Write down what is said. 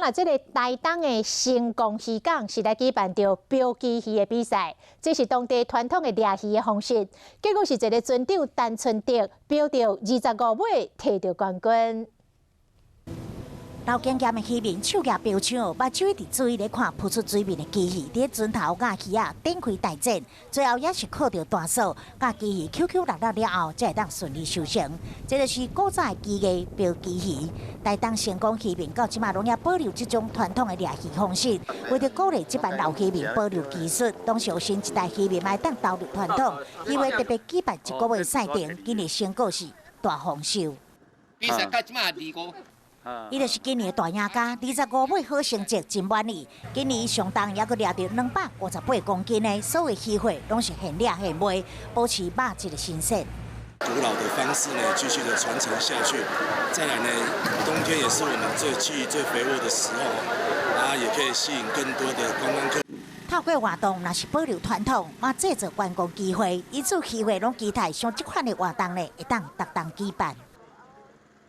啊，這个台東的成功漁港是來舉辦著標旗魚的比賽，這是當地傳統的掠魚的方式。結果是一个船長陳春德標著25尾，提著冠軍。老經驗的漁民手舉標槍，目睭一直注意咧看浮出水面的旗魚，佇船頭佮魚仔展開大戰，最後也是靠著彈索，共旗魚抾抾落落了後，才會當順利收成。這就是古早的技藝標旗魚。台東成功漁民到這馬攏猶保留這種傳統的掠魚方式，為著鼓勵這班老漁民保留技術，當時新一代漁民嘛會當投入傳統，因為特別舉辦一個月賽程，今年成果是大豐收。比賽到這馬25。伊就是今年的大贏家，25尾好成績真滿意。今年上重猶閣掠著258公斤的，所有魚貨攏是現掠現賣，保持肉質的新鮮。古老的方式呢，繼續的傳承下去。再來呢，冬天也是我們最鯽最肥沃的時候，啊，也可以吸引更多的觀光客。透過活動，若是保留傳統，嘛製造觀光機會，因此漁會攏期待像這款的活動呢，會當逐冬舉辦。